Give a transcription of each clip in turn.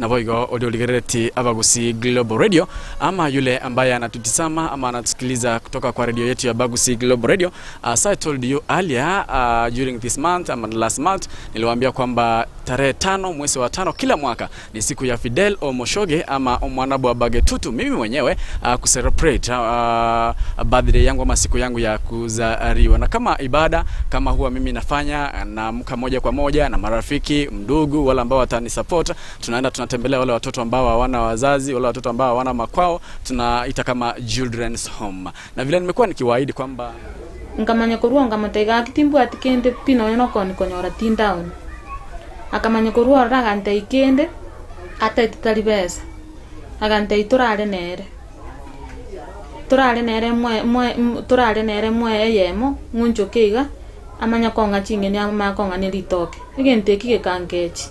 Navoigo Odioligereti Abagusi Global Radio, ama yule ambaye anatutizama ama anatusikiliza kutoka kwa radio yetu ya Abagusi Global Radio. As I told you earlier, during this month ama last month, niliwaambia kwamba tarehe 5 mwezi wa 5 kila mwaka ni siku ya Fidel Omoshoge ama Omwanabu wa Bagetutu. Mimi mwenyewe kucelebrate birthday yangu ama siku yangu ya kuzaliwa. Na kama ibada kama huwa mimi nafanya, naamka moja kwa moja na marafiki, ndugu, wale ambao watanisupport, tunaenda tunatembelea wale watoto ambao hawana wazazi, wale watoto ambao hawana makwao, tunaita kama children's home. Na vile nimekuwa nikiwaahidi kwamba ngamanya korwa ngamotega kitimbu atikende pino yono kon konyora tin down akamanya korwa ragante ikende ata besa agante iturare nere mwe turare nere mwe eyemo ngunjo keiga amanya konga chingeni ama konga nilitoke egente kike kangechi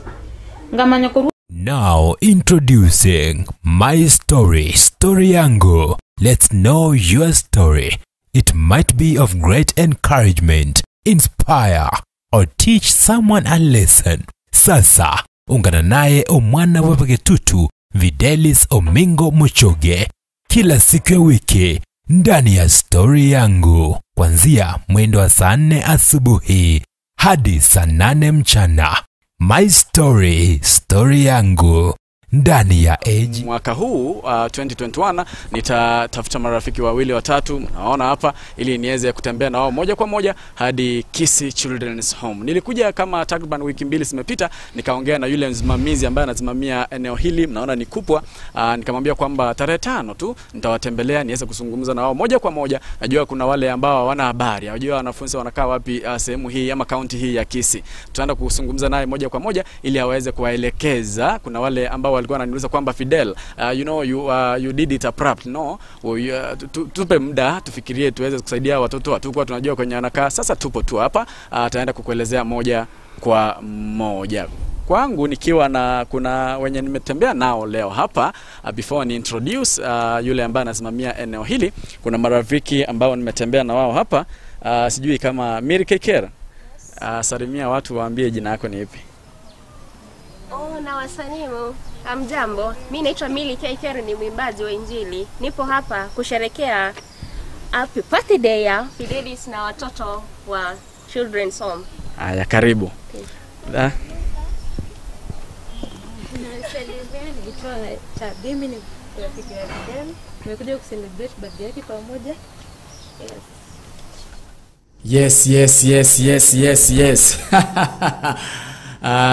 ngamanya korwa. Now introducing My Story, Story Yangu. Let's know your story. It might be of great encouragement, inspire, or teach someone a lesson. Sasa, ungana naye Omwana wa Bagetutu, Fidelis Omingo Mochoge, kila siku ya wiki ndani ya Story Yangu, kuanzia mwendo wa saa 4 asubuhi hadi saa 8 mchana. My Story, Story Yangu, ndani ya Age. Mwaka huu 2021 nitatafuta marafiki wawili watatu, naona hapa, ili niweze kutembea na wao moja kwa moja hadi Kisii Children's Home. Nilikuja kama takriban wiki mbili zimepita, nikaongea na yule msimamizi ambaye anasimamia eneo hili, mnaona ni kubwa. Nikamwambia kwamba tarehe 5 tu nitawatembelea niweze kuzungumza na wao moja kwa moja. Najua kuna wale ambao hawana habari, hawajui wanafunzi wanakaa wapi sehemu hii ama kaunti hii ya Kisii. Tutaenda kuzungumza naye moja kwa moja ili aweze kuwaelekeza. Kuna wale ambao walikuwa wananiuliza kwamba Fidel, you know, you did it abrupt. No, tupe muda tufikirie tuweze kusaidia watoto. Hatukuwa tunajua kwenye wanakaa. Sasa tupo tu hapa, ataenda kukuelezea moja kwa moja. Kwangu nikiwa na kuna wenye nimetembea nao leo hapa, before ni introduce yule ambaye anasimamia eneo hili, kuna marafiki ambao nimetembea na wao hapa. Sijui kama Miri Kekera, salimia watu waambie jina yako ni ipi. Oh, na wasalimu. Hamjambo. Mimi naitwa Mili Kekera, ni mwimbaji wa Injili. Nipo hapa kusherekea happy birthday ya Fidelis na watoto wa Children's Home. Haya, karibu. Nasalimia, naitwa ni rafiki wa Fidel. Tumekuja kucelebrate birthday yake pamoja. Yes. Yes, yes, yes, yes, yes.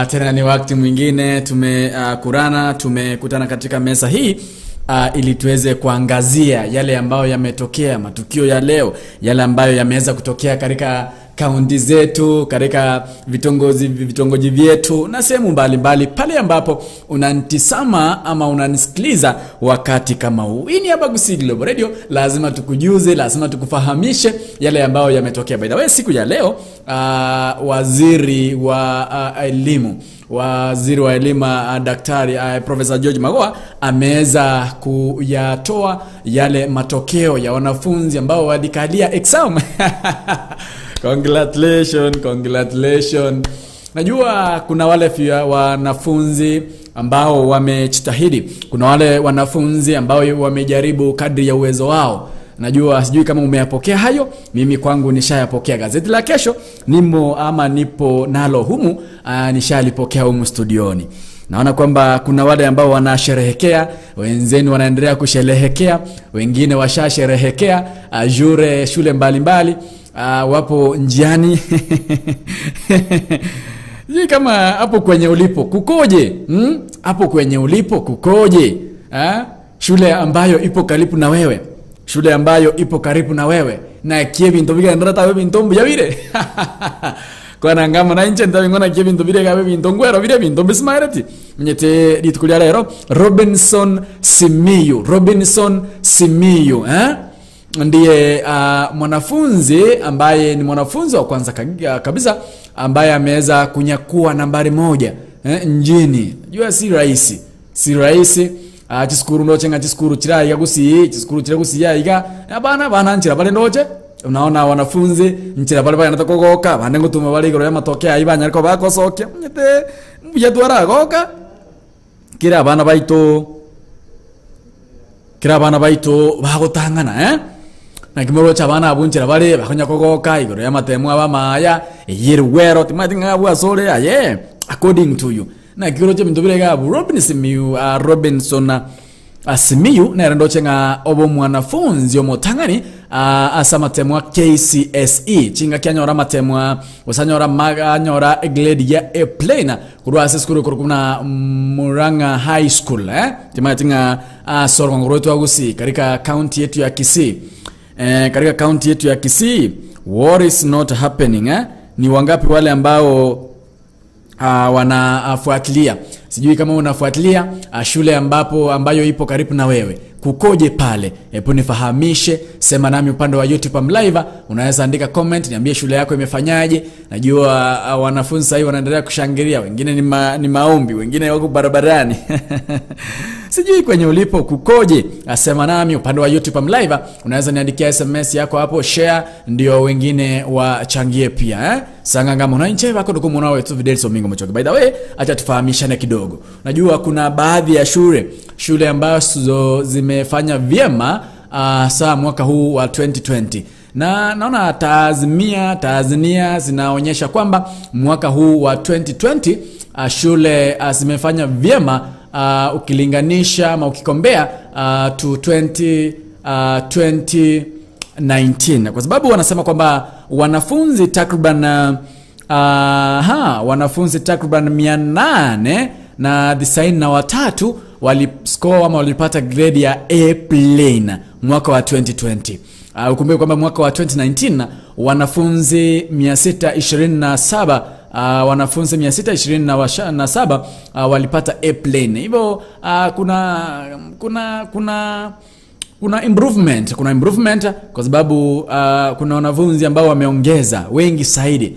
Tena ni wakati mwingine tumekurana, tumekutana katika meza hii ili tuweze kuangazia yale ambayo yametokea, matukio ya leo, yale ambayo yameweza kutokea katika kaunti zetu, katika vitongoji vyetu na sehemu mbalimbali pale ambapo unanitazama ama unanisikiliza wakati kama huu. Hii ni Abagusi Global Radio, lazima tukujuze, lazima tukufahamishe yale ambayo yametokea. By the way, siku ya leo waziri wa elimu, waziri wa elimu Daktari Professor George Magoha ameweza kuyatoa yale matokeo ya wanafunzi ambao walikalia exam. Congratulations, congratulations. Najua kuna wale wanafunzi ambao wamejitahidi, kuna wale wanafunzi ambao wamejaribu kadri ya uwezo wao. Najua sijui kama umeyapokea hayo, mimi kwangu nishayapokea. Gazeti la kesho nimo ama nipo nalo humu, nishalipokea humu studioni. Naona kwamba kuna wale ambao wanasherehekea, wenzenu wanaendelea kusherehekea, wengine washasherehekea jure shule mbalimbali, wapo njiani. Sijui kama hapo kwenye ulipo kukoje? Hapo kwenye ulipo kukoje? Shule ambayo ipo karibu na wewe, shule ambayo ipo karibu na wewe, na kie bintu biga ndara bintu mbuya bire. Kwa nangama na inche ndabingona kie bintu bire gabe bintu ngwero bire bintu bismaireti. Mnyete litukulia lero Robinson Simiyu, Robinson Simiyu, ndiye mwanafunzi ambaye ni mwanafunzi wa kwanza kabisa ambaye ameweza kunyakua nambari 1 nchini. Jua si rahisi, si rahisi. Chiskuru ndoche nga chiskuru chira gusi, chiskuru chira gusi ya iga. Bana bana nchira pale ndoche. Unaona wanafunzi nchira pale pale anataka kugoka, bana ngutuma bali igoro ya matokeo aiba nyariko bakosokia. Nyete mbuya twara goka. Kira abana baito bagotangana na kimoro cha abana abunchera bare bakonya kogoka igoro ya matemu abamaya eyirwero timati ngabwa sole aye according to you na kiro che bintu birega Robinson Simiyu na ndo chenga obo mwanafunzi omotangani asa matemu KCSE chinga kyanyora matemu osanyora maganyora grade ya A plane kurwa ase skuru kurukuna Murang'a High School timatinga sorgo ngoroto agusi katika county yetu ya Kisii. Katika county yetu ya Kisii, what is not happening Ni wangapi wale ambao wanafuatilia? Sijui kama unafuatilia shule ambayo ipo karibu na wewe. Kukoje pale? Hebu nifahamishe, sema nami upande wa YouTube am live, unaweza andika comment, niambie shule yako imefanyaje. Najua wanafunzi sasa wanaendelea kushangilia, wengine ni maombi, wengine wako barabarani. Sijui kwenye ulipo kukoje? Sema nami upande wa YouTube am live, unaweza niandikia SMS yako hapo, share ndio wengine wachangie pia Sanganga mwananchi wako ndugu mwanao wetu Fidel Somingo Mochoki. By the way, acha tufahamishane kidogo. Najua kuna baadhi ya shule ambazo zimefanya vyema saa mwaka huu wa 2020. Na naona Tanzania zinaonyesha kwamba mwaka huu wa 2020 shule zimefanya vyema ukilinganisha ama ukikombea to 2019, kwa sababu wanasema kwamba wanafunzi takriban 893 waliscore ama walipata grade ya A plane mwaka wa 2020. Ukumbuke kwamba mwaka wa 2019 wanafunzi 627 wanafunzi 627 walipata A plane. Hivyo kuna improvement, kwa sababu kuna wanafunzi ambao wameongeza wengi zaidi.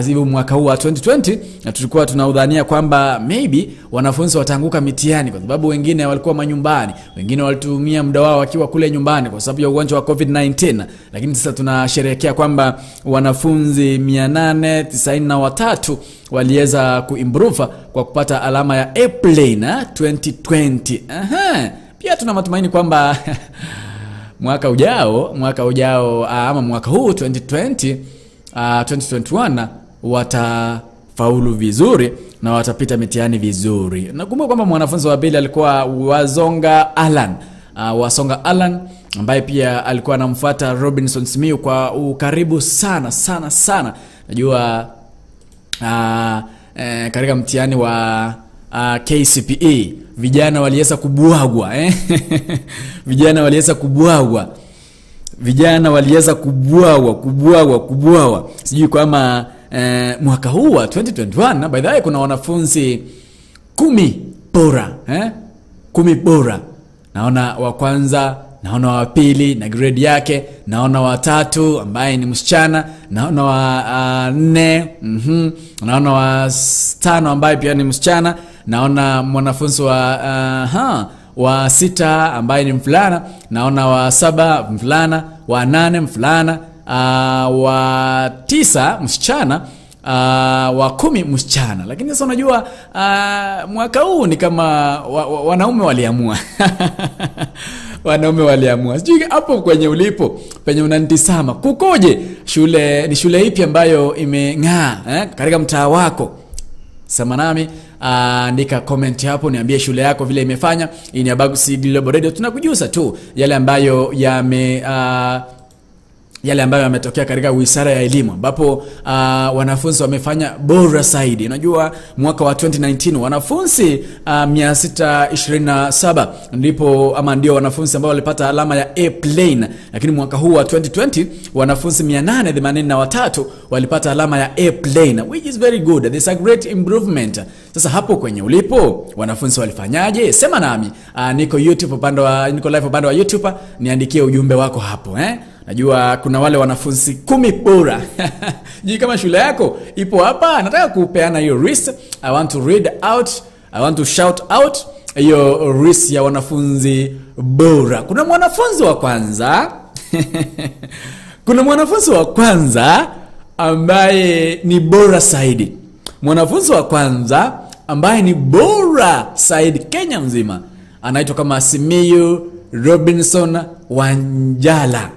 Hivyo mwaka huu wa 2020 na tulikuwa tunaudhania kwamba maybe wanafunzi wataanguka mitihani kwa sababu wengine walikuwa manyumbani, wengine walitumia muda wao wakiwa kule nyumbani kwa sababu ya ugonjwa wa COVID-19. Lakini sasa tunasherehekea kwamba wanafunzi 893 waliweza kuimprove kwa kupata alama ya A plane 2020. Pia tuna matumaini kwamba mwaka ujao ama mwaka huu 2020 2021 watafaulu vizuri na watapita mitihani vizuri. Nakumbuka kwamba mwanafunzi wa pili alikuwa Wasonga Alan. Wasonga Alan ambaye pia alikuwa anamfuata Robinson Simiyu kwa ukaribu sana sana sana. Najua katika mtihani wa KCPE vijana waliweza kubwagwa Vijana waliweza kubwagwa. Vijana waliweza kubwagwa. Sijui kama mwaka huu wa 2021 by the way kuna wanafunzi 10 bora 10 bora. Naona wa kwanza, naona wa pili na grade yake, naona wa tatu ambaye ni msichana, naona wa 4, naona wa 5 ambaye pia ni msichana, naona mwanafunzi wa 6 ambaye ni mvulana, naona wa 7 mvulana, wa 8 mvulana, wa 9 msichana, wa 10 msichana. Lakini sasa unajua mwaka huu ni kama wanaume waliamua. Wanaume waliamua. Sijui hapo kwenye ulipo, penye unanitazama, kukoje? Shule ni shule ipi ambayo imeng'aa katika mtaa wako? Sema nami, andika comment hapo, niambie shule yako vile imefanya. Hii ni Abagusi Global Radio, tunakujuza tu yale ambayo yametokea katika Wizara ya Elimu ambapo wanafunzi wamefanya bora zaidi. Unajua mwaka wa 2019 wanafunzi 627 ndipo ama ndio wanafunzi ambao walipata alama ya A plane, lakini mwaka huu wa 2020 wanafunzi 883 walipata alama ya A plane, which is very good. There's a great improvement. Sasa hapo kwenye ulipo wanafunzi walifanyaje? Sema nami. Niko YouTube upande wa niko live upande wa YouTube, niandikie ujumbe wako hapo Najua kuna wale wanafunzi 10 bora. Jii kama shule yako ipo hapa, nataka kupeana hiyo list. I want to read out, I want to shout out hiyo list ya wanafunzi bora. Kuna mwanafunzi wa kwanza. Kuna mwanafunzi wa kwanza ambaye ni bora zaidi. Mwanafunzi wa kwanza ambaye ni bora said Kenya mzima anaitwa kama Simiyu Robinson Wanjala.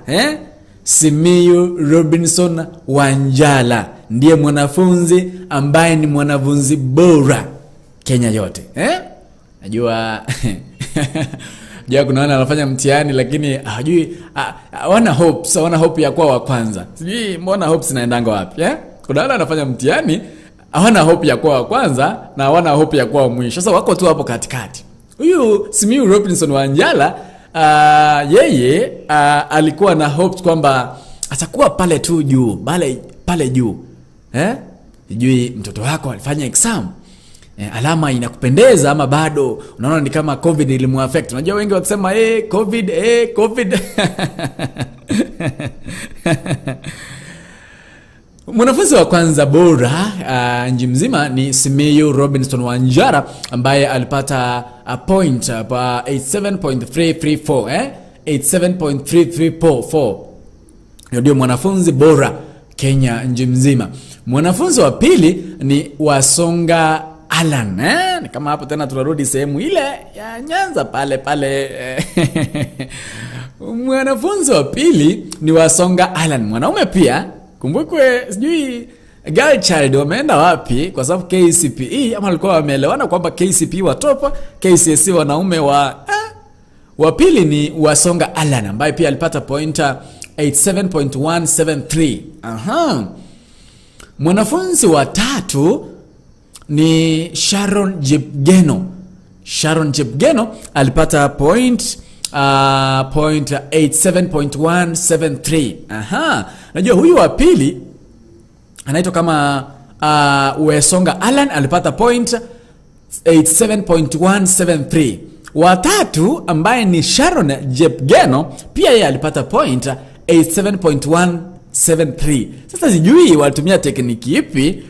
Simiyu Robinson Wanjala ndiye mwanafunzi ambaye ni mwanafunzi bora Kenya yote. Najua jua kuna wana wanafanya mtihani lakini hajui, hawana hopes, hawana hope ya kuwa wa kwanza. Sijui mbona hopes inaendanga wapi? Kuna wana wanafanya mtihani, hawana hope ya kuwa wa kwanza na hawana hope ya kuwa wa mwisho. Sasa wako tu hapo katikati. Huyu Simiyu Robinson Wanjala yeye alikuwa na hopes kwamba atakuwa pale tu juu, pale juu. Sijui mtoto wako alifanya exam, alama inakupendeza ama bado unaona ni kama COVID ilimuaffect. Unajua wengi wakisema COVID, COVID. Mwanafunzi wa kwanza bora nchi mzima ni Simiyu Robinson Wanjala ambaye alipata a point pa 87.334, 87.3344. Ndio mwanafunzi bora Kenya nchi mzima. Mwanafunzi wa pili ni Wasonga Alan. Ni kama hapo tena tunarudi sehemu ile ya Nyanza pale pale. Mwanafunzi wa pili ni Wasonga Alan, mwanaume pia. Kumbukwe sijui girl child wameenda wapi, kwa sababu KCPE ama walikuwa wameelewana kwamba KCPE watopa, KCSE wanaume wa Wa pili ni Wasonga Alan ambaye pia alipata pointer 87.173. Aha. Mwanafunzi wa tatu ni Sharon Jepgeno. Sharon Jepgeno alipata point 87.173. Aha. Najua huyu wa pili anaitwa kama Wesonga Alan alipata point 87.173. Wa tatu ambaye ni Sharon Jepgeno pia yeye alipata point 87.173. Sasa sijui walitumia tekniki ipi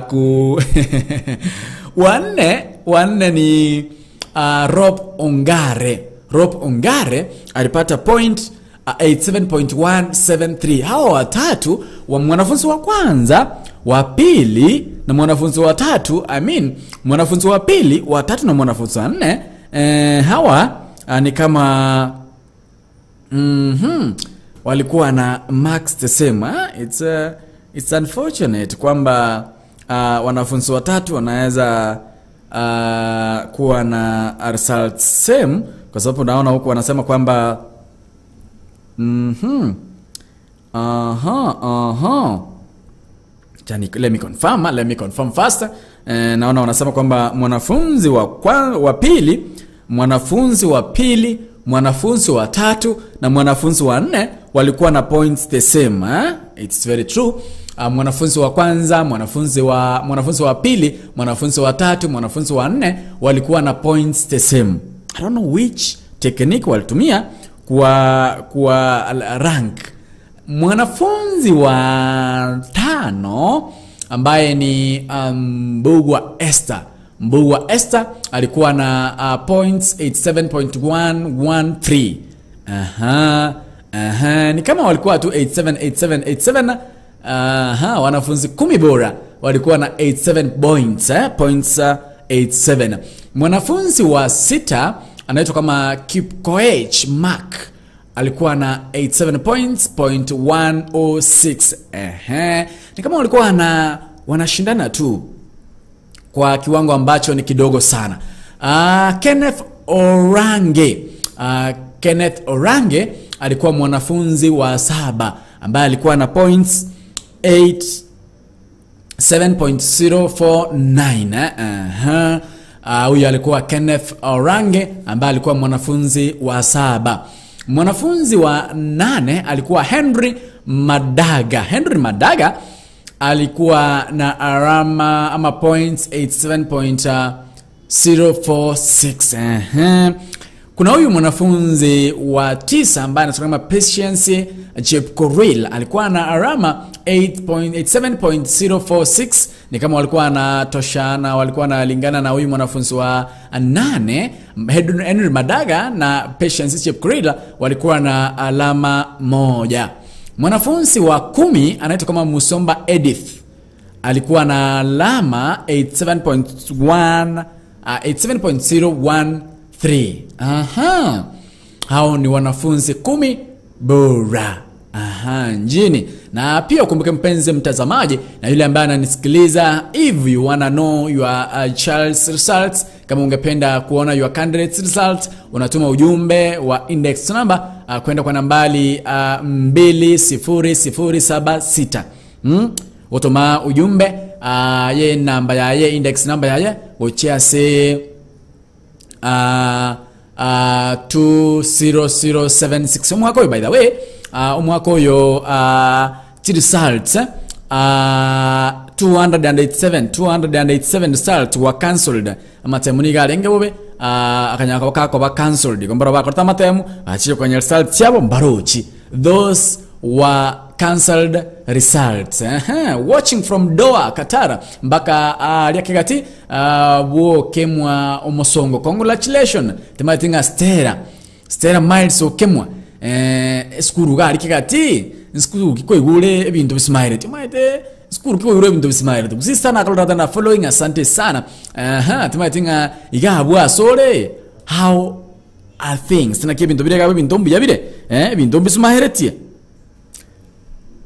ku wanne ni Rob Ongare. Rob Ongare alipata point 87.173. Hawa watatu wa mwanafunzi wa kwanza, wa pili na mwanafunzi wa tatu, mwanafunzi wa pili, wa tatu na mwanafunzi wa nne, hawa ni kama walikuwa na marks the same. It's unfortunate kwamba wanafunzi watatu wanaweza kuwa na result same, kwa sababu naona huku wanasema kwamba let me confirm fast. Naona wanasema kwamba mwanafunzi wa pili, mwanafunzi wa pili, mwanafunzi wa tatu na mwanafunzi wa nne walikuwa na points the same. It's very true. Mwanafunzi wa kwanza, mwanafunzi wa pili, mwanafunzi wa tatu, mwanafunzi wa nne walikuwa na points the same. I don't know which technique walitumia kwa rank. Mwanafunzi wa tano ambaye ni Mbugua Esther. Mbugua Esther alikuwa na points 87.113. Ni kama walikuwa tu 87 87 87. Wanafunzi 10 bora walikuwa na 87 points, points 87. Mwanafunzi wa sita anaitwa kama Kipkoech Mark alikuwa na 87 points point 106. Ni kama walikuwa wanashindana tu kwa kiwango ambacho ni kidogo sana. Kenneth Orange. Kenneth Orange alikuwa mwanafunzi wa saba ambaye alikuwa na points 7.049. Huyu alikuwa Kenneth Orange ambaye alikuwa mwanafunzi wa saba. Mwanafunzi wa nane alikuwa Henry Madaga. Henry Madaga alikuwa na alama ama points 87.046. Kuna huyu mwanafunzi wa tisa ambaye anasoma kama Patience Chepkoril alikuwa na alama 8.87.046. Ni kama walikuwa wanatoshana, walikuwa wanalingana na huyu mwanafunzi wa nane Henry Madaga na Patience Chepkoril walikuwa na alama moja. Mwanafunzi wa 10 anaitwa kama Musomba Edith Alikuwa na alama 87.1 87.013. Aha. Hao ni wanafunzi 10 bora. Aha, njini. Na pia ukumbuke mpenzi mtazamaji na yule ambaye ananisikiliza, if you wanna know your child's results, kama ungependa kuona your candidate's results, unatuma ujumbe wa index number kwenda kwa nambari 20076. Utuma ujumbe ye namba ya ye index number ya ye gochia se 20076. Omwaka oyo, by the way, omwaka oyo results 287 results were cancelled. Amatemu niga arenge bobe akanyaka kako ba cancelled gombara bakorta amatemu achire kwenye results yabo mbarochi. Those were cancelled results. Watching from Doha, Qatar mpaka lyakigati wo kemwa omosongo. Congratulations timatinga Stella Miles okemwa skuru ga kigati skuru kikoigure ebintu bisimaire timaite skuru kikoigure ebintu bisimaire kusisana kalorata na following. Asante sana. Timatinga igabwa sore how are things tena kibintu birega ebintu mbiyabire ebintu bisimaire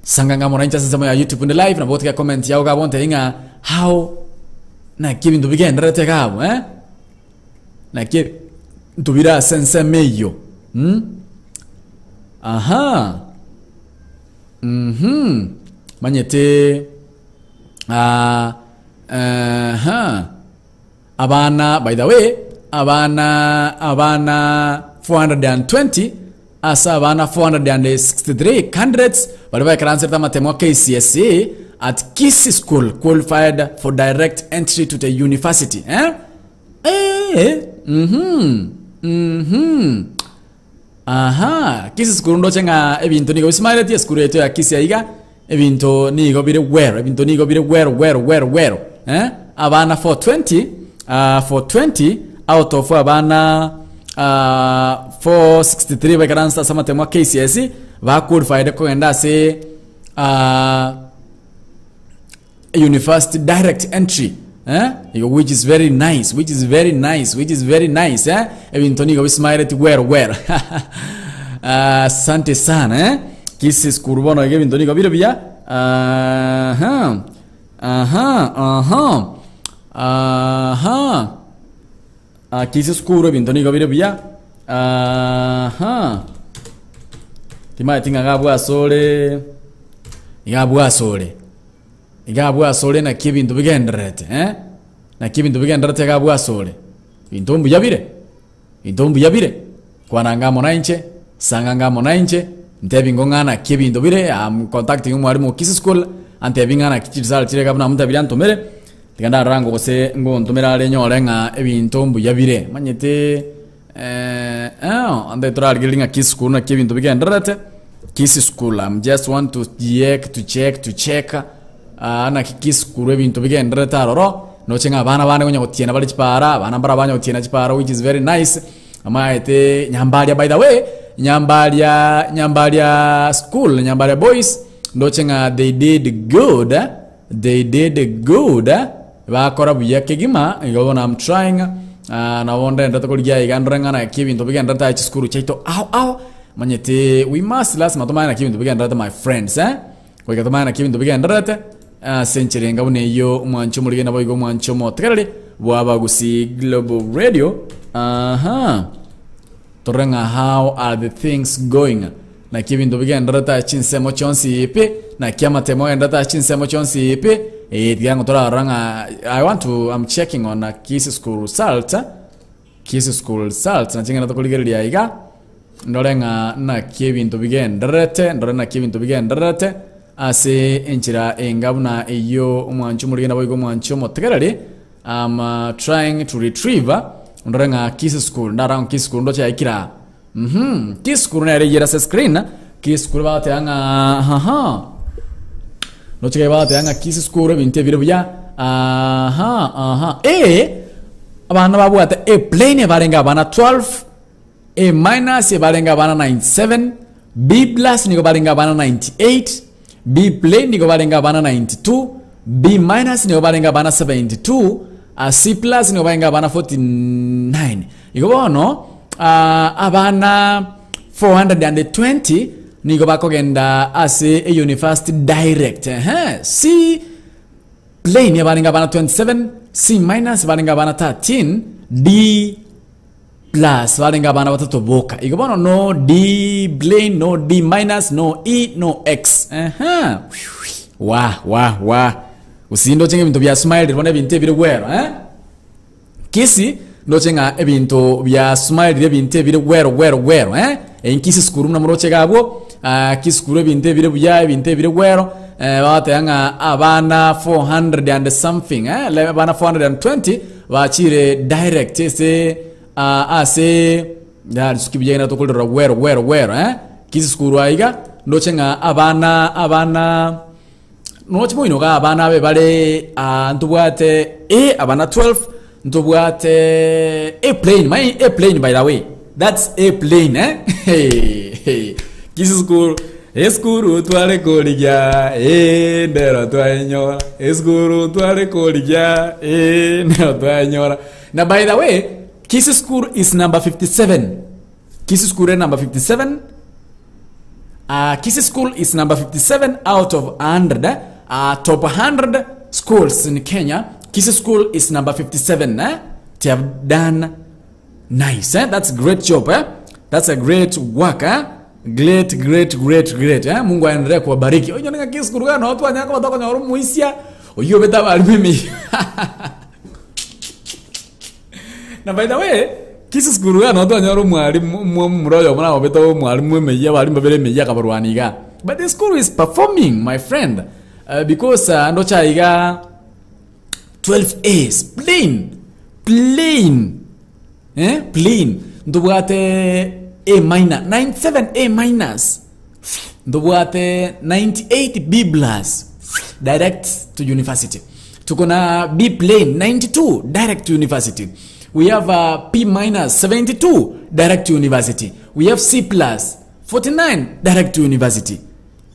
sanganga mwananchi sasa ya YouTube ndi live na botika comment yao gabonte inga how na kibintu bigenderete gabo na kibintu bira sense meyo. Aha. Manyete abana, by the way, abana 420 asa abana 463 candidates bali baikaransa matemo KCSE at Kisii School qualified for direct entry to the university. Aha, Kisii School ndo chenga ebintu nigo bisimale ti school yetu ya Kisii aiga ebintu nigo bire wero ebintu nigo bire wero wero wero wero. Abana 420 420 out of abana 463 baikaransa samatemo KCSE ba qualified ko se university direct entry. Which is very nice, which is very nice, which is very nice. Ebintu nigo bisimale ti wero wero. Asante sana. Kisii School bono ebintu nigo biro bia. Kisii School ebintu nigo biro bia. Timaye tinga gabwa sole. Igabwa sole. Igabwa sole na kibintu bigenderete. Na kibintu bigenderete gabwa sole. Bintu mbuyabire. Bintu mbuyabire. Kwananga mwananchi, sanganga mwananchi, ntebi ngongana kibintu bire. I'm contacting mwalimu Kisii School antebi ngana kichirizala chire kabuna mutabira ntomere. Tikanda rango gose ngo ntomera lenyo lenga ebintu mbuyabire. Manyete ande toraligiringa Kisii School na kibintu bigenderete. Kisii School, I'm just want to check to check to check. Na Kisii School ebintu bigenderete aroro. No chenga abana bane gonya gotiena bali chipara, abana mbara banya gotiena chipara, which is very nice. Amaete Nyambaria, by the way, Nyambaria school, Nyambaria boys, no chenga they did good. They did good. Bakora buya kegima, igobona I'm trying. Na wonde ndata koligia igandrenga na kibintu bigenderete school chaito. Au au manyete we must lazima tumana kibintu bigenderete my friends. Kwa tumana kibintu bigenderete. Sencherenga ngabune iyo mwancho muligenda boigo mwancho motekerere bwaba gusi Global Radio. Torenga how are the things going na kibintu bigenderete chinsemo chonsi ipe na kiamatemo endata chinsemo chonsi ipe tigango tora ranga. I want to, I'm checking on a Kisii School result. Kisii School result na chingana tokoligereria iga ndorenga na kibintu bigenderete, ndorenga kibintu bigenderete ase enchira engabuna iyo omwancho muligenda boigo omwancho motegerere. I'm trying to retrieve ndorenga Kisii School ndarang Kisii School ndo chaikira. Kisii School na rejera se screen Kisii School bate anga no chike bate anga Kisii School binte bire buya. Abana babwate A plane barenga abana 12, A minus barenga abana 97, B plus niko barenga abana 98, B plane niko barenga abana 92, B minus nigo barenga abana 72, C plus nigo barenga abana 49. Igo bono abana 420 nigo bakogenda ase a university direct. C plane barenga abana 27, C minus barenga abana 13, D plus barenga abana batatu boka. Igo bono no D plane, no D minus, no E, no X. Wa wa wa. Usindo chenge bintu bya smile ribona bintu ebiri gwero Kisii ndochenga ebintu bya smile ribona bintu ebiri gwero gwero gwero Kisii skuru na muroche gabwo Kisii skuru ebintu ebiri buya ebintu ebiri gwero batanga abana 400 and something abana 420 bachire direct se ase ya sukibiye na tokolera gwero gwero gwero Kisii skuru aiga ndochenga abana nochi moino ga abana be bare ntubwate A abana 12 ntubwate A plane, my A plane, by the way, that's A plane. Hey hey, Kisii school eskuru tware korigia ndero twaenyora, eskuru tware korigia ndero twaenyora. Na by the way, Kisii school is number 57. Kisii school is number 57. Kisii school is number 57 out of 100. Top 100 schools in Kenya. Kisii school is number 57. They have done nice. That's great job. That's a great work. Great, great, great, great. Mungu aendelee kuwabariki. Oyo ninga Kisii school gano watu wanyaka watoka nyoru muisia. Oyo beta bali. Na by the way, Kisii school gano watu wanyoru mwalimu mroyo mwana wabeta mwalimu meya walimu babere meya kabarwaniga. But the school is performing, my friend. Because ndocha iga 12 A's plain plain plain ndobwate A minor 97 A minus ndobwate 98 B plus direct to university. Tuko na B plain 92 direct to university. We have P minus 72 direct to university. We have C plus 49 direct to university.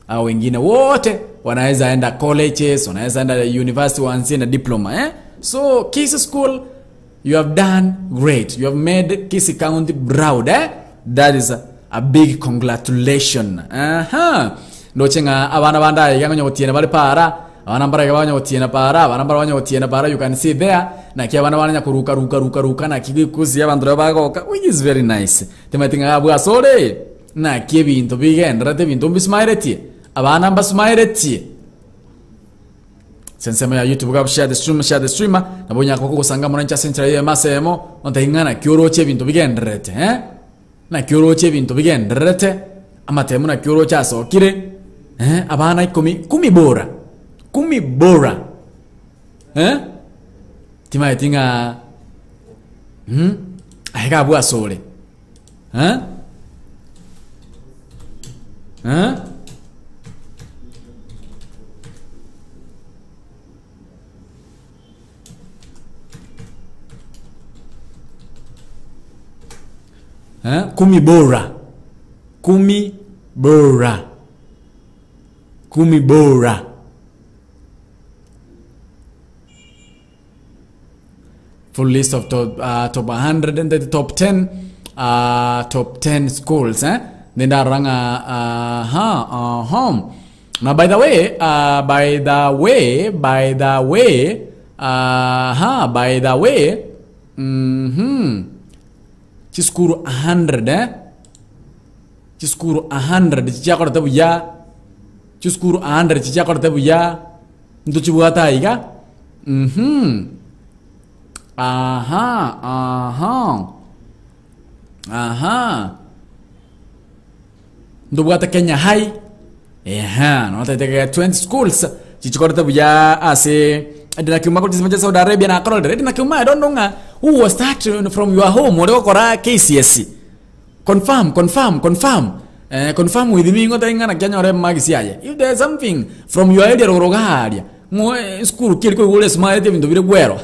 Au wengine wote wanaweza enda colleges, wanaweza enda university waanzie na diploma. So Kisii school, you have done great. You have made Kisii County proud. That is a big congratulation. Ndochenga abana bandaye yango tiene bali para, abana mbara yango tiene para, abana mbara yango tiene para, you can see there. Na kia abana bana kuruka ruka ruka ruka na kikuzi abantu bagoka, which is very nice. Tematinga abwa sore na kibintu bigendera te bintu mbismaireti. Abana mbasmaireti. Sensema ya YouTube gab share the stream, share the stream. Na bonya koko kusanga mwanancha central ya masemo, ontahingana kyoroche bintu bigenderete, Na kyoroche bintu bigenderete. Amatemu na kyoroche asokire. Abana ikumi, kumi bora. Kumi bora. Tima itinga aheka bwa sore. Kumi bora. Kumi bora. Kumi bora. Full list of top, top 100 and the top 10, top 10 schools. Nenda ranga Now by the way, by the way, by the way, Chiskuru 100, Chiskuru 100, chichakora tabu ya. Chiskuru 100, chichakora tabu ya. Nto chibuata iga. Ndobuata Kenya High. No te 20 schools. Chichakora tabu ya ase. Edina Kiuma ko tismaja Saudi Arabia na akorolere. Edina Kiuma, I don't know who was that from your home ore gokora KCSE. Confirm, confirm, confirm. Confirm with me ngota ingana kyanyore magisi aye. If there is something from your area rorogaria. Mo school kiri ko gole smile te bintu bire gwero.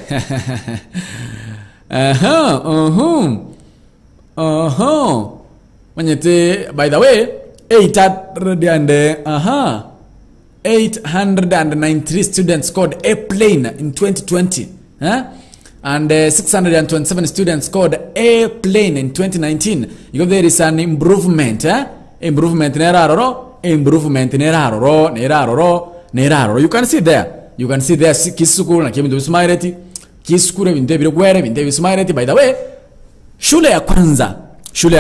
Manyete, by the way, 800 and 893 students scored A plane in 2020, eh? And 627 students scored A plane in 2019. You go, there is an improvement, eh? Improvement neraroro, improvement neraroro, neraroro, neraroro. You can see there. You can see there Kisukuru na Kemi Smareti. Kisukuru binte birogwere binte Smareti. By the way, shule ya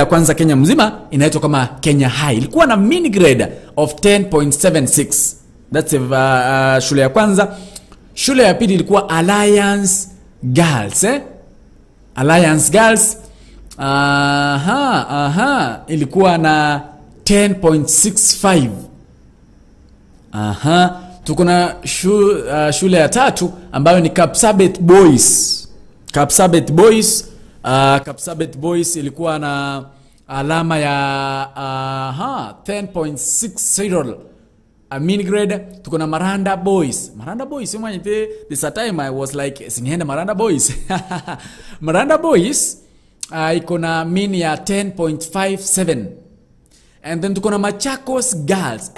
kwanza Kenya mzima inaitwa kama Kenya High. Ilikuwa na mean grade of 10.76. That's shule ya kwanza. Shule ya pili ilikuwa Alliance Girls, eh? Alliance Girls. Aha. Ilikuwa na 10.65. Aha. Tuko na shule ya tatu ambayo ni Kapsabet Boys. Kapsabet Boys. Kapsabet Boys ilikuwa na alama ya 10.60 mean grade. Tuko na Maranda Boys. Maranda Boys, this a time I was like sinienda Maranda Boys. Maranda Boys iko na mean ya 10.57. And then tuko na Machakos Girls.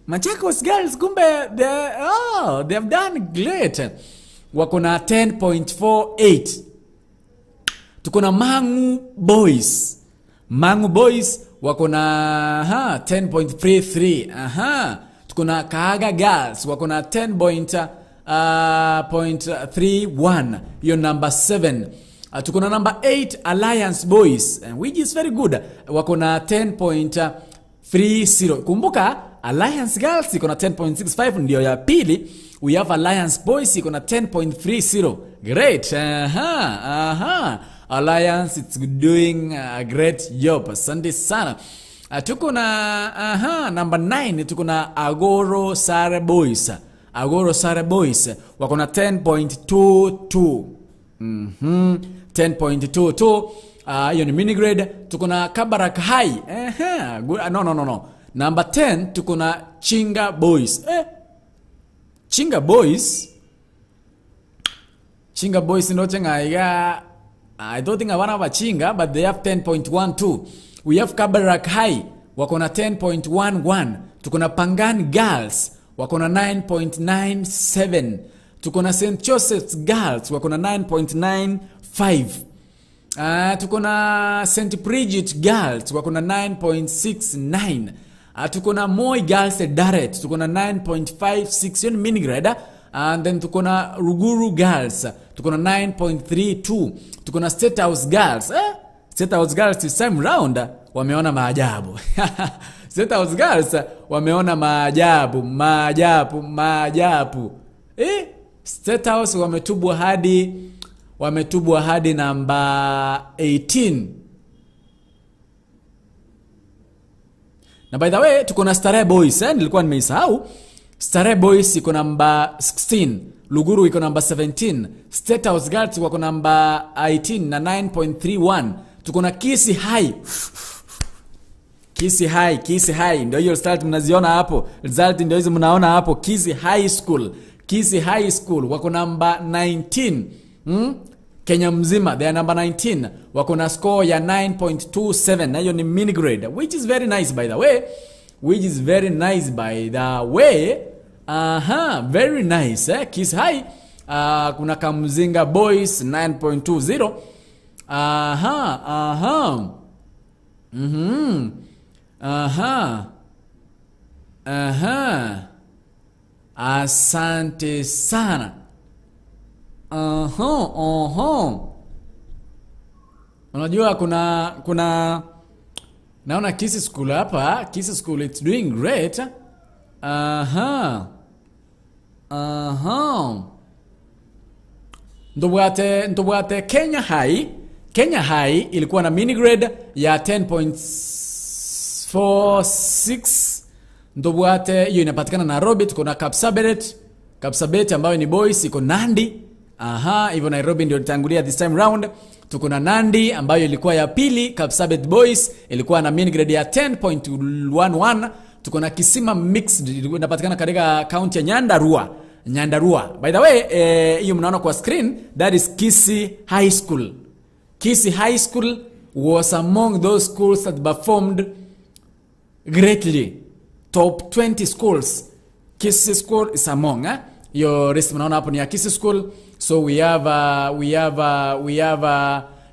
Machakos Girls kumbe they have done great. Wako na 10.48. Tuko na Mangu Boys. Mangu Boys wako na 10.33. Aha. Tuko na Kaaga Girls wako na 10.31. Hiyo number 7. Tuko na number 8 Alliance Boys, which is very good. Wako na 10.30. Kumbuka Alliance Girls iko na 10.65 ndio ya pili. We have Alliance Boys iko na 10.30. Great. Aha, aha. Alliance, it's doing a great job. Asante sana. Tuko na number 9 tuko na Agoro Sare Boys. Agoro Sare Boys wako na 10.22. 10.22. Hiyo ni mini grade. Tuko na Kabarak High. No. Number 10 tuko na Chinga Boys. Chinga Boys. Chinga Boys ndo chenga iga. I don't think I want to Chinga, but they have 10.12. We have Kabarak High wako na 10.11. Tuko na Pangan Girls wako na 9.97. Tuko na St. Joseph's Girls wako na 9.95. Tuko na St. Bridget Girls wako na 9.69. Tuko na Moi Girls Eldoret tuko na 9.56, hiyo ni mini grade. And then tuko na Ruguru Girls tuko na 9.32. Tuko na State House Girls. State House Girls this time round wameona maajabu. State House Girls wameona maajabu, maajabu, maajabu. State House wametubwa hadi namba 18. Na by the way tuko na Starehe Boys, nilikuwa nimeisahau. Starehe Boys iko namba 16, Luguru iko namba 17, State House Girls wako namba 18 na 9.31. Tuko na Kisii High. Kisii High, Kisii High ndio hiyo result mnaziona hapo. Result ndio hizo mnaona hapo. Kisii High School. Kisii High School wako namba 19. Kenya mzima they are number 19. Wako na score ya 9.27 na hiyo ni mini grade, which is very nice by the way. Which is very nice by the way. Aha, very nice. Kisii High. Kuna Kamzinga Boys 9.20. Aha, aha. Aha. Aha. Asante sana. Aha, aha. Unajua kuna naona Kisii School hapa, Kisii School it's doing great. Aha. Aha. Ndobwate Kenya High. Kenya High ilikuwa na mini grade ya 10.46. Ndobwate hiyo inapatikana Nairobi. Tuko na Kapsabet. Kapsabet ambayo ni boys iko Nandi. Aha, hivyo Nairobi ndio itangulia this time round. Tuko na Nandi ambayo ilikuwa ya pili. Kapsabet Boys ilikuwa na mini grade ya 10.11. Tuko na Kisima Mixed inapatikana katika county ya Nyandarua. Nyandarua. By the way, hiyo mnaona kwa screen, that is Kisii High School. Kisii High School was among those schools that performed greatly. Top 20 schools. Kisii School is among, eh? Hiyo list mnaona hapo ni ya Kisii School. So we have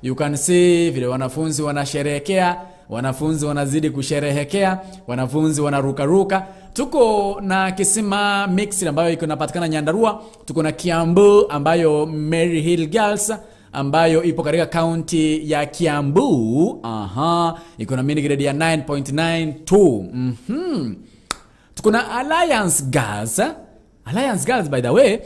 you can see vile wanafunzi wanasherehekea, wanafunzi wanazidi kusherehekea, wanafunzi wanarukaruka. Tuko na Kisima Mixed ambayo iko inapatikana Nyandarua, tuko na Kiambu ambayo Mary Hill Girls ambayo ipo katika county ya Kiambu. Aha, iko na mini grade ya 9.92. Tuko na Alliance Girls. Alliance Girls, by the way,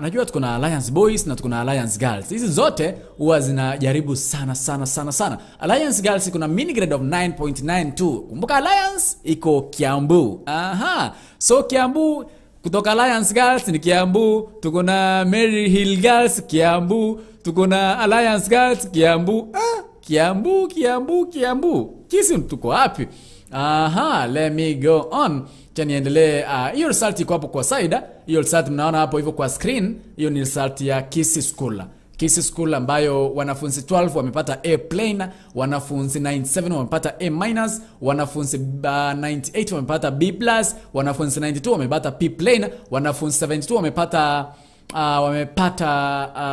najua tuko na Alliance Boys na tuko na Alliance Girls. Hizi zote huwa zinajaribu sana sana sana sana. Alliance Girls iko na mini grade of 9.92. Kumbuka Alliance iko Kiambu. Aha. So Kiambu, kutoka Alliance Girls ni Kiambu, tuko na Mary Hill Girls Kiambu, tuko na Alliance Girls Kiambu. Ah, Kiambu, Kiambu, Kiambu. Kisii tuko wapi? Aha, let me go on. Cha niendelee. Hiyo result iko hapo kwa side. Hiyo result mnaona hapo hivyo kwa screen. Hiyo ni result ya Kisii School. Kisii School ambayo wanafunzi 12 wamepata A plain, wanafunzi 97 wamepata A minus, wanafunzi 98 wamepata B plus, wanafunzi 92 wamepata P plain, wanafunzi 72 wamepata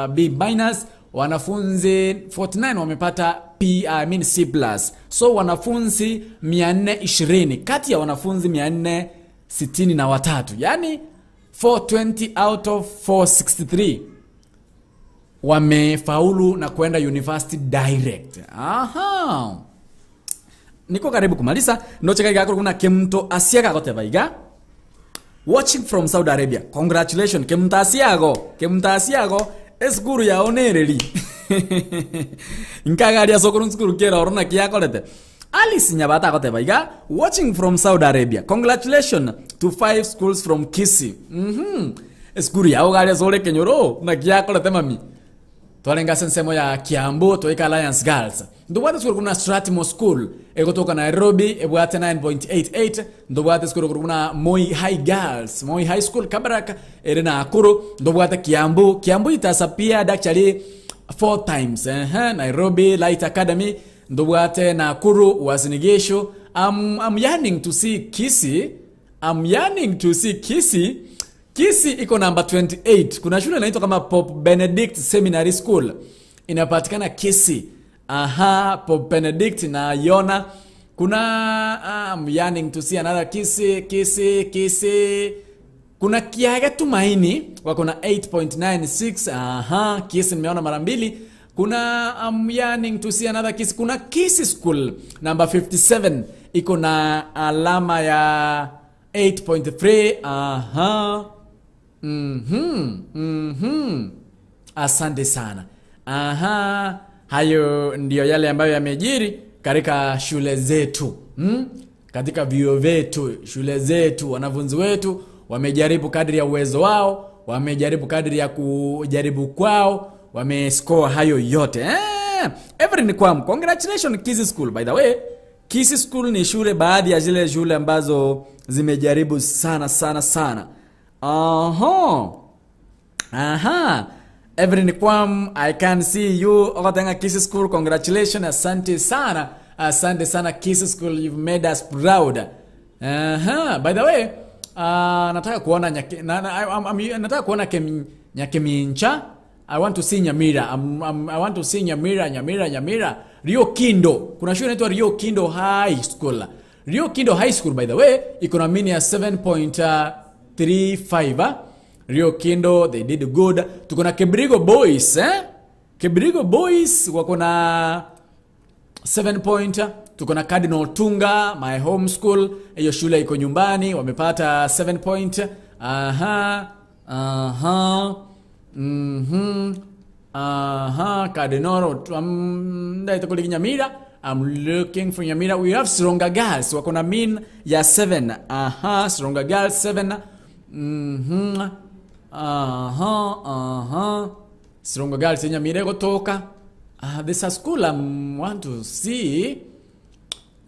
B minus, wanafunzi 49 wamepata P, I mean C plus. So wanafunzi 420 kati ya wanafunzi 463, yani 420 out of 463 wamefaulu na kwenda university direct. Aha. Niko karibu kumaliza. Ndocheka gakuru kuna Kemto Asiaga goteba iga. Watching from Saudi Arabia. Congratulations Kemto Asiago. Kemto Asiago esukuru ya onereri. Nkagaria sokoro nsukuru kera orona kiakorete. Alice Nyabata goteba iga. Watching from Saudi Arabia. Congratulations to 5 schools from Kisii. Esukuru ya ogaria sore kenyoro na kiakorete mami. Twalenga sensemo ya Kiambu toika Alliance Girls. Ndobwate skuru kuna Strathmore School ekotoka Nairobi ebwate 9.88. Ndobwate skuru kuna Moi High Girls, Moi High School Kabarak ere na Nakuru. Ndobwate Kiambu, Kiambu itasapia actually 4 times. Nairobi Light Academy, ndobwate Nakuru Uasin Gishu. I'm yearning to see Kisii. I'm yearning to see Kisii. Kisii iko number 28. Kuna shule inaitwa kama Pope Benedict Seminary School. Inapatikana Kisii. Aha, Pope Benedict na Yona. Kuna I'm yearning to see another Kisii, Kisii, Kisii. Kuna Kiaga Tumaini wako na 8.96. Aha, Kisii nimeona mara mbili. Kuna I'm yearning to see another Kisii. Kuna Kisii School number 57 iko na alama ya 8.3. Aha. Asante sana. Aha, hayo ndiyo yale ambayo yamejiri katika shule zetu. Katika vyuo vyetu, shule zetu, wanafunzi wetu wamejaribu kadri ya uwezo wao, wamejaribu kadri ya kujaribu kwao, wamescore hayo yote. Every Kwam, congratulations Kisii School. By the way, Kisii School ni shule baadhi ya zile shule ambazo zimejaribu sana sana sana. Aha. Aha. Every Kwam, I can see you. Ogatenga Kisii School, congratulations. Asante sana. Asante sana Kisii School, you've made us proud. Aha. By the way, nataka kuona nataka kuona Nyakemincha. I want to see Nyamira. I want to see Nyamira, Nyamira, Nyamira. Rio Kindo. Kuna shule inaitwa Rio Kindo High School. Rio Kindo High School, by the way, iko na mean ya 7.35. Rio Kindo, they did good. Tuko na Kebrigo Boys, eh? Kebrigo Boys wako na 7 point. Tuko na Cardinal Tunga, my home school. Hiyo shule iko nyumbani, wamepata 7 point. Aha. Aha. Aha, Cardinal ndaita kule Nyamira. I'm looking for Nyamira. We have Sironga Girls wako na mean ya 7. Aha, Sironga Girls 7. Aha, aha. Sironga Girls Nyamira gotoka. This a school I want to see.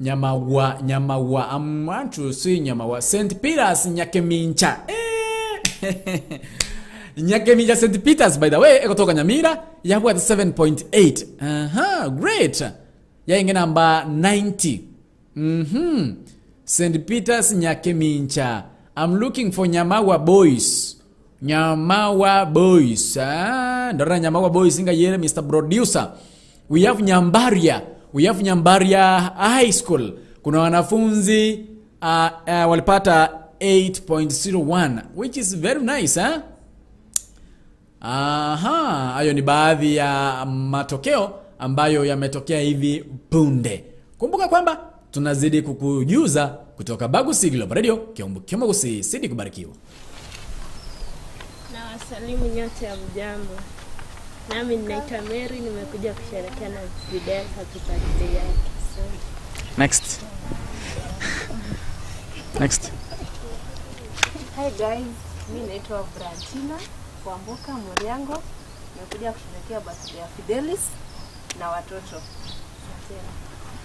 Nyamawa, Nyamawa. I want to see Nyamawa. St. Peter's Nyakemincha. Nyakemincha St. Peter's, by the way, ekotoka Nyamira, yabu at 7.8. Aha, great. Yainge number 90. St. Peter's Nyakemincha. I'm looking for Nyamawa Boys. Nyamawa Boys. Ndora Nyamawa Boys inga yere Mr. Producer. We have Nyambaria. We have Nyambaria High School. Kuna wanafunzi walipata 8.01, which is very nice, eh? Aha, hayo ni baadhi ya matokeo ambayo yametokea hivi punde. Kumbuka kwamba tunazidi kukujuza kutoka Bagusi Global Radio, Kiombo Kyomagusi, sidi kubarikiwa. Na wasalimu nyote ya mjambo. Nami ninaitwa Mary, nimekuja kusherehekea na Fidel happy birthday yake. Next. Next. Hi guys, mimi naitwa Brantina Kwamboka Muriango. Nimekuja kusherehekea birthday ya Fidelis na watoto.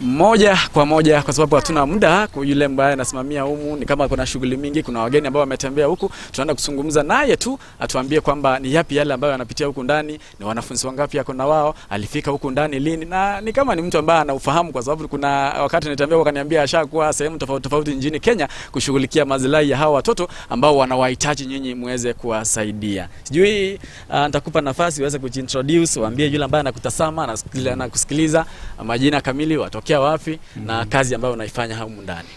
Moja kwa moja kwa sababu hatuna muda, kwa yule ambaye anasimamia humu ni kama kuna shughuli mingi, kuna wageni ambao wametembea huku, tunaenda kuzungumza naye tu atuambie kwamba ni yapi yale ambayo anapitia huku ndani, ni wanafunzi wangapi yako na wao, alifika huku ndani lini, na ni kama ni mtu ambaye anaufahamu kwa sababu kuna wakati nitembea wakaniambia ashakuwa sehemu tofauti tofauti nchini Kenya kushughulikia maslahi ya hawa watoto ambao wanawahitaji nyinyi muweze kuwasaidia. Sijui nitakupa nafasi uweze kujiintroduce, waambie yule ambaye anakutazama na kusikiliza majina kamili, watokea wapi na kazi ambayo unaifanya humu ndani.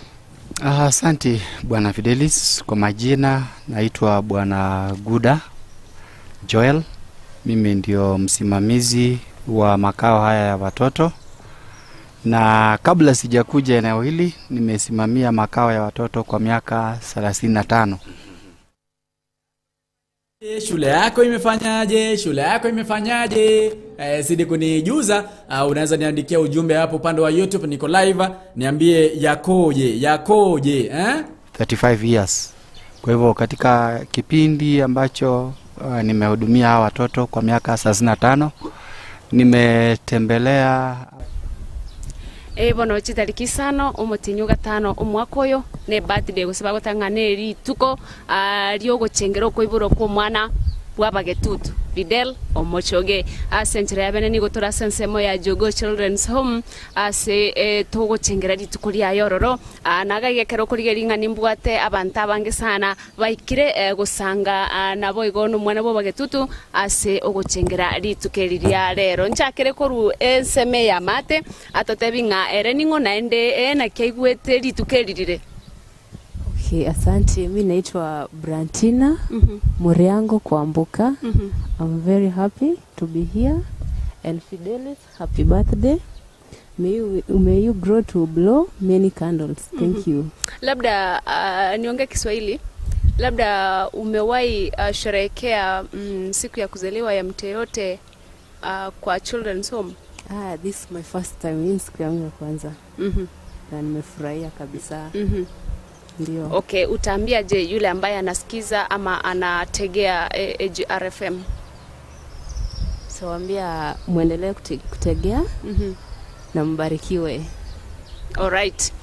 Asante Bwana Fidelis. Kwa majina naitwa Bwana Guda Joel. Mimi ndio msimamizi wa makao haya ya watoto. Na kabla sijakuja eneo hili nimesimamia makao ya watoto kwa miaka 35. Shule yako imefanyaje? Shule yako imefanyaje? Zidi kunijuza. Unaweza niandikia ujumbe hapo upande wa YouTube, niko live, niambie yakoje, yakoje, eh? 35 years. Kwa hivyo katika kipindi ambacho nimehudumia hawa watoto kwa miaka 35, nimetembelea bono chitariki isano omotinyu gatano omwaka oyo ne birthday gose bagotang'ana rituko riogochengera okoiborwa kwa omwana bwa bagetutu Fidel Omochoge ase enchera ya bene nigo torase ensemo ya Jogo Children's Home ase togochengera rituko riaye ororo nagagekero okorigeria ng'a nimbwate abanto abange sana baikire gosanga nabo igo nomwana bwa bagetutu ase ogochengera rituko eri ria rero nchakere koru enseme ya mate atotebi ng'a ere ning'o naende nakiaigwete rituko eri rire. Okay, asante. Mimi naitwa Brantina Muriango Kwamboka. I'm very happy to be here. And Fidelis, happy birthday. May you grow to blow many candles. Thank you. Labda niongee Kiswahili. Labda umewahi sherehekea siku ya kuzaliwa ya mtu yeyote kwa Children's Home? This is my first time. Hii siku yangu ya kwanza. Na nimefurahia kabisa. Ndio. Okay, utaambia je yule ambaye anasikiza ama anategea AGRFM? So ambia muendelee kutegea na mbarikiwe. All right.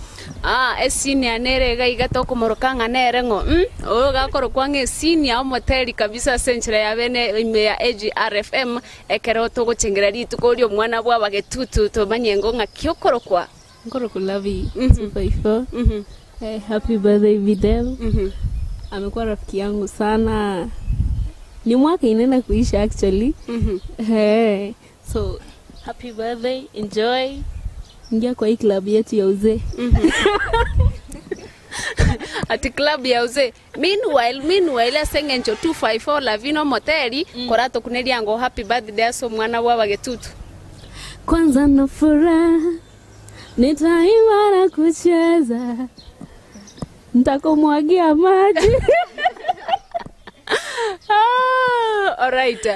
Esini anere gaiga tokomoroka ng'anere ng'o. Oyo gakorokwa ng'esini ya omoteri kabisa senchera ya bene ime ya AGRFM ekero togochengera rituko rio omwana bwa bagetutu tomanye ngo ng'aki okorokwa. Ngoroko Lavi 254. Hey, happy birthday Fidel. Amekuwa rafiki yangu sana. Ni mwaka inaenda kuisha actually. Hey, so happy birthday, enjoy. Ingia kwa hii club yetu ya uzee. Ati club ya uzee. Meanwhile asengencho 254 Lavino Moteri korato kuneliango happy birthday aso mwana wa bagetutu. Kwanza na furaha nitaimba na kucheza, nitakumwagia maji. All right.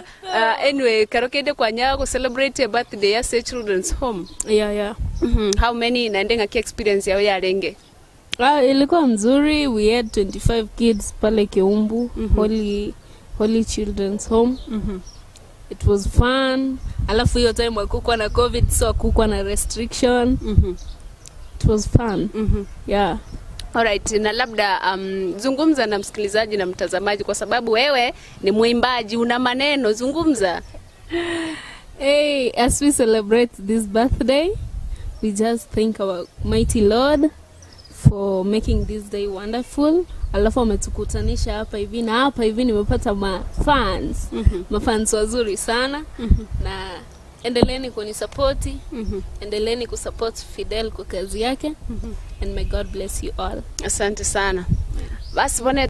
Anyway, karokende kwa nyago celebrate a birthday ya Children's Home. Yeah. How many naendenga ki experience yao ya renge? Ilikuwa mzuri. We had 25 kids pale Kiumbu, Holy Children's Home. It was fun. Alafu hiyo time hakukuwa na COVID, so hakukuwa na restriction. It was fun. Yeah. Alright, na labda zungumza na msikilizaji na mtazamaji kwa sababu wewe ni mwimbaji, una maneno, zungumza. Hey, as we celebrate this birthday, we just thank our mighty Lord for making this day wonderful. Alafu ametukutanisha hapa hivi na hapa hivi nimepata mafans. Mafans wazuri sana. Na endeleeni kunisapoti. Endeleeni kusupport Fidel kwa kazi yake. And may God bless you all. Asante sana. Basi bone.